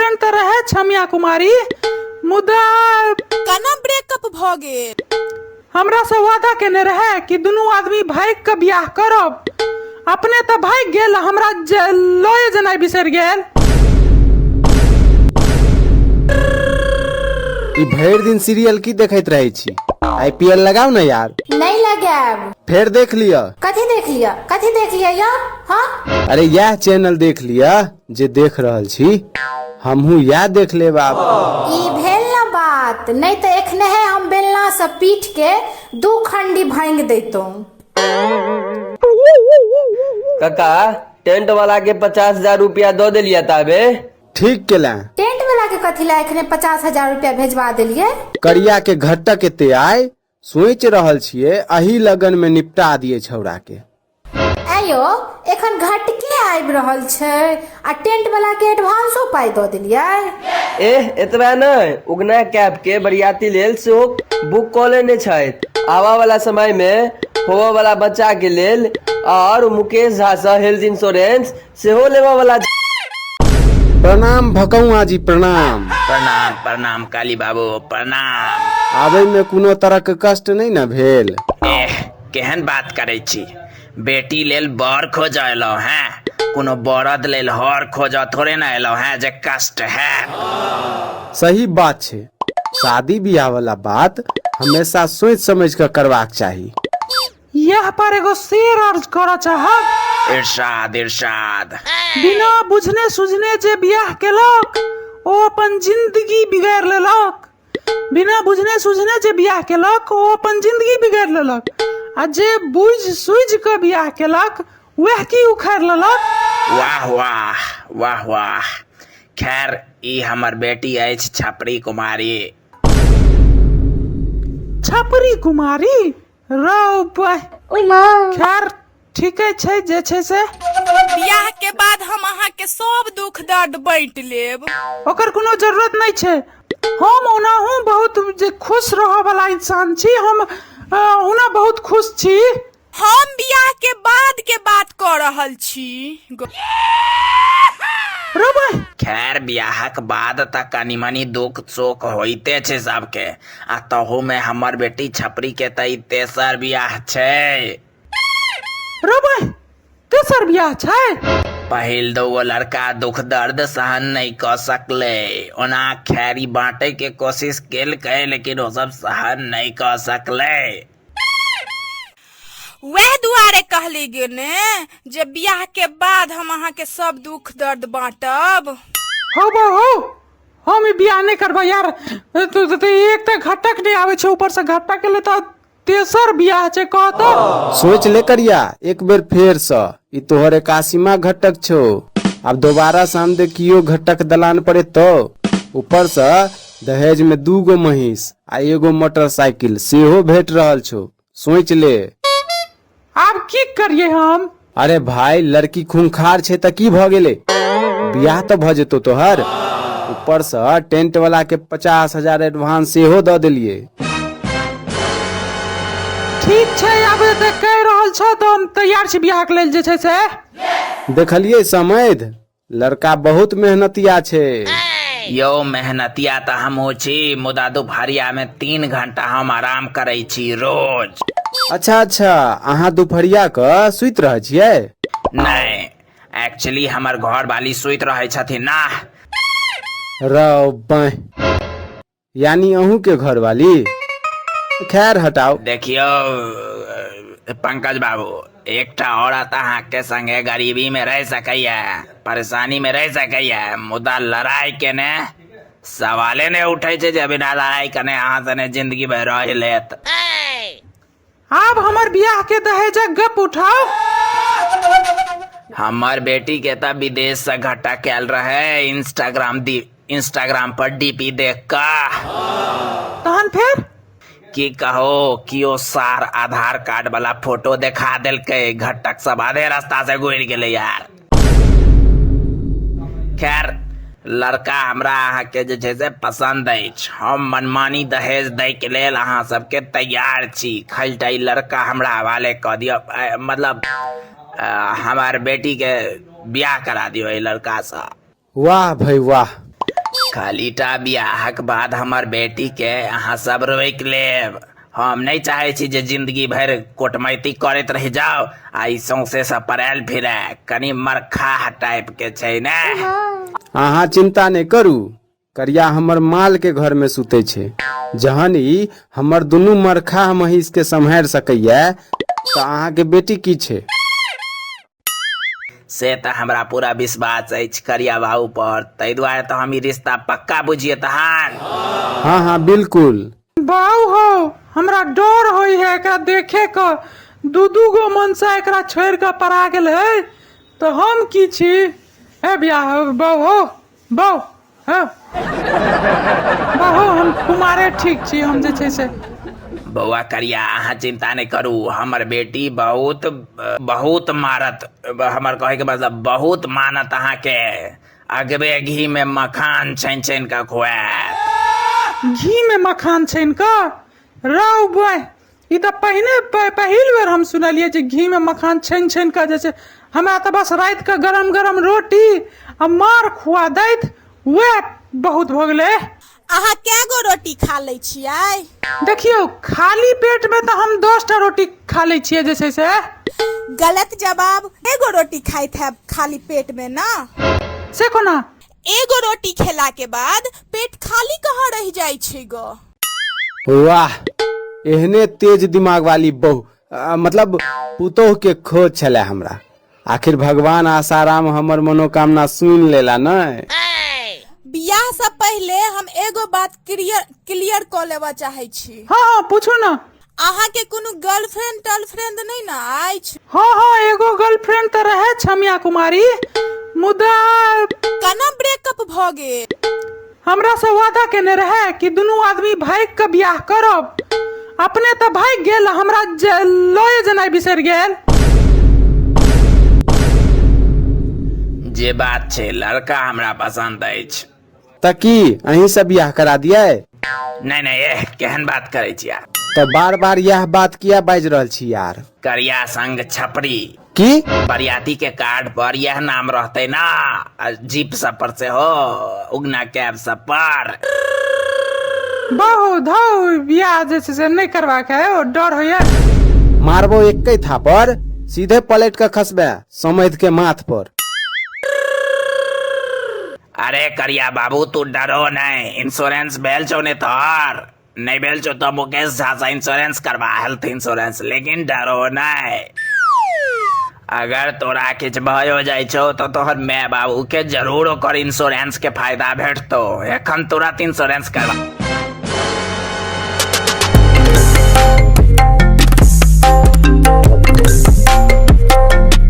Girlfriend तऽ रहै छमिया कुमारी, मुदा केना ब्रेकअप भऽ गेल? हमरा से वादा केने रहे कि दुनू आदमी भागि कऽ बियाह करब। अपने तऽ भागि गेल, हमरा लए जेनाइ बिसरि गेल। ई भरि दिन सीरियल की देखैत रहै छी? आईपीएल लगाउ ने यार। नहि लगायब। फेर देख लिअ। कथी देख लिअ? कथी देख लिअ यौ? हाँ? अरे इएह चैनल देख लिअ जे देख रहल छी, हमहूँ इएह देख लेब आब। ई भेल न बात, नहि तऽ एखने हम बेलना से पीट के दू खंडी भांगि दैतहुँ। कका, टेंट वाला के 50,000 रुपया दऽ देलियै ताबे? ठीक केला। टेंट वाला के कथी ला एखने 50,000 रुपया भेजवा देलियै? करिया के घटक एते आय सोचि रहल छियै अही लगन में निपटा दिए छौड़ा के। आयो एखन घटके आबि रहल छै आ टेंट वाला के एडवांसो पाइ दऽ देलियै? एह, एतबे नहि, उगना कैब के बरियाती लेल सेहो बुक कऽ लेने छथि। आबऽ वाला समय मे होबऽ वाला बच्चा के लेल आओर मुकेश झा सँ हेल्थ इंश्योरेंस सेहो लेबऽ वाला। प्रणाम भकौआ जी, प्रणाम। प्रणाम प्रणाम काली बाबू, प्रणाम। आबै में कोनो तरह के कष्ट नहि ने भेल? एह, केहन बात करै छी, बेटी लेल बर खोजऽ एलहुँ हैं, कोनो बरद लेल हर खोजऽ थोड़े ने एलहुँ हैं जे कष्ट हैत। सही बात छै, शादी बियाह वाला बात हमेशा सोचि समझि कऽ करबाक चाही। यह पर एगो शेर अर्ज करऽ चाहब। इरशाद इरशाद। बिना बुझने सुझने जे बियाह केलक ओ अपन जिंदगी बिगाड़ि लेलक। बिना बुझने सुझने जे बियाह केलक ओ अपन जिंदगी बिगाड़ि लेलक, आ जे बुझि सुझि कऽ बियाह केलक वएह की उखाड़ि लेलक। वाह वाह वाह वाह। खैर, ई हमर बेटी अछि छपरी कुमारी। छपरी कुमारी? रौ बह। खैर ठीके छै जे छै से। बियाह के बाद हम अहाँ के सब दुख दर्द बांटि लेब। ओकर कोनो जरूरत नहि छै। हम ओनाहु बहुत जे खुश रहऽ वाला इंसान छी, हम ओना बहुत खुश छी। हम बियाह के बाद के बात कऽ रहल छी। रौ बहिं। खैर, बियाहक बाद तऽ कनी मनी दुख सुख होइते छै सबके, आ तहू में हमर बेटी छपरी के तऽ ई तेसर बियाह छै। रौ बहिं, तेसर बियाह छै? पहिल दूगो लड़का दुख दर्द सहन नहि कऽ सकलै। ओना खैरी बांटे के कोशिश केलकै, लेकिन ओ सब सहन नहि कऽ सकलै। वएह दुआरे कहली गे ने जे बियाह के बाद हम अहाँ के सब दुख दर्द बांटब। हौ बौ हौ, हम ई बियाह नहि करबै यार। तो एक तऽ घटक नहि आबै छै, ऊपर से घटक के तऽ तेसर बियाह छै कह तऽ। सोच ले करिया एक बेर फेर सँ, ई तोहर एकासीमा घटक छौ। आब दोबारा से हम देखियो घटक दलान पर एतौ। ऊपर से दहेज में 2 गो महींस आ एगो मोटरसाइकिल सेहो भेट रहल छौ, सोच ले। आब की करिए हम? अरे भाई, लड़की खूंखार छै तऽ की भऽ गेलै, बियाह तऽ भऽ जेतौ तोहर। ऊपर से टेंट वाला के 50,000 एडवांस सेहो दऽ देलियै। ठीक छै, आब एते कहि रहल छौ तऽ हम तैयार छी बियाह के लेल जे छै से। देखलियै समैध, लड़का बहुत मेहनतिया छै। यौ मेहनतिया तऽ हमहूँ छी, मुदा दुपहरिया में 3 घंटा हम आराम करै छी रोज। अच्छा अच्छा, अहाँ दुपहरिया कऽ सुति रहै छियै? नहि, एक्चुअली हमर घर वाली सुति रहै छथिन ना। रौ बाँहि, यानी अहूँ के घरवाली? खैर हटाओ। देखियौ पंकज बाबू, एकटा औरत अहाँ के संगे गरीबी में रह सकैया, परेशानी में रह सकैया, मुदा लड़ाई केने सवाले ने उठे छै जे बिना लड़ाई केने अहाँ सने जिंदगी भरि रह लेत। आब हमर बियाह के दहेजक गप उठाओ। हमर बेटी के तऽ विदेश से घटा कैल रहे इंस्टाग्राम पर डीपी देख कऽ। तहन फेर? की कहो, कियो सार आधार कार्ड वाला फोटो देखा देलकै, घटक सब आधे रास्ता से घुरि गेलै यार। खैर, लड़का हमरा अहाँ के जे छै से पसंद अछि, हम मनमानी दहेज दै के लेल अहाँ सबके तैयार छी। खाली ई लड़का हमरा हवाले कऽ दिअ, मतलब हमर बेटी के बियाह करा दियौ एहि लड़का सँ। वाह भाई वाह। खालीटा बियाहक बाद हमर बेटी के अहाँ सब रोकि लेब। हम नहि चाहै छी जे जिंदगी भरि कोटमैती करैत रहि जाउ आ ई सौंसे से पड़ायल फिरे। कनि मरखाह टाइप के छै ने। अहाँ चिंता नहि करू, करिया हमर माल के घर में सुते छै। जहन ई हमर दुनू मरखाह महीस के सम्हारि सकैया तऽ अहाँ के बेटी की छै? से तऽ हमरा पूरा विश्वास अछि करिया बाबू पर, ताहि दुआरे तऽ हम ई रिश्ता पक्का बुझिए तहन। हाँ हाँ बिल्कुल। बाऊ हो, हमरा डर होइ है एकरा देखे के। दू दू गो मनसा एकरा छोड़ के पड़ा गेल है तऽ हम की छी? हे बियाह बाऊ हो, बाऊ हँ बाऊ, हम कुमारे ठीक छी, हम जे छै से। बौआ करिया, अहाँ चिंता नहि करू, हमर बेटी बहुत बहुत मारत, हमर कहैके मतलब बहुत मानत अहाँके। अगबे घी में मखान छानि छानि कऽ खुआएत। घी में मखान छानि कऽ? राउ बॉय, ई तऽ पहिने पहिल बेर हम सुनलियै जे घी में मखान छानि छानि कऽ जे छै। हमरा तऽ बस राति कऽ गरम गरम रोटी आ मार खुआ दैत, वएह बहुत भऽ गेलै। अहाँ कै गो रोटी खा लै छियै? देखियौ, खाली पेट में तऽ हम 10टा रोटी खा लै छियै जे छै से। गलत जवाब। एगो रोटी खाइत हैब खाली पेट में ना? से कोना? एगो रोटी खेला के बाद पेट खाली कहाँ रहि जाइ छै गो? वाह, एहने तेज दिमाग वाली बहु मतलब पुतोह के खोज छलै हमरा। आखिर भगवान आसाराम हमर मनोकामना सुनि लेला नै? बियाह से पहिले हम एगो बात क्लियर कऽ लेबऽ चाहै छी। हाँ हाँ पूछू ना। अहाँ के कोनो गर्लफ्रेंड टर्लफ्रेंड नहि ने अछि? हाँ हाँ, एगो गर्लफ्रेंड तऽ रहे छमिया कुमारी, मुदा केना ब्रेकअप भऽ गेल? हमरा से वादा केने रहे कि दुनू आदमी भागि कऽ बियाह करब। अपने तऽ भागि गेल, हमरा लए जेनाइ बिसरि गेल। जे बात छै, लड़का हमरा पसंद अछि। तऽ की अहीं से बियाह करा दियै? नहि नहि, एह केहन बात करै छी यार। तऽ बार बार यह बात किया बाजि रहल छी यार? करिया संग छपरी। की? बरियाती के कार्ड पर यह नाम रहते ना, आ जीप सब पर से हो, उगना कैब सब पर। बहु धौ, बियाह जे छै से नहि करबाक है, ओ डर होइया। मारबो एक्के थापर, सीधे पलट के खसबे समैध के माथ पर। अरे करिया बाबू, तू डरो नहीं, इंश्योरेंस भेल छौ ने तोहर? नहीं भेल छौ तो मुकेश झा से इंश्योरेंस करबा, हेल्थ इंश्योरेंस, लेकिन डरो नहीं। अगर तोरा किछु भयो जाइ छौ तो तोहर माय बाबू के जरूर ओकर इंश्योरेंस के फायदा भेटतो। एखन तुरंत इंश्योरेंस करबा।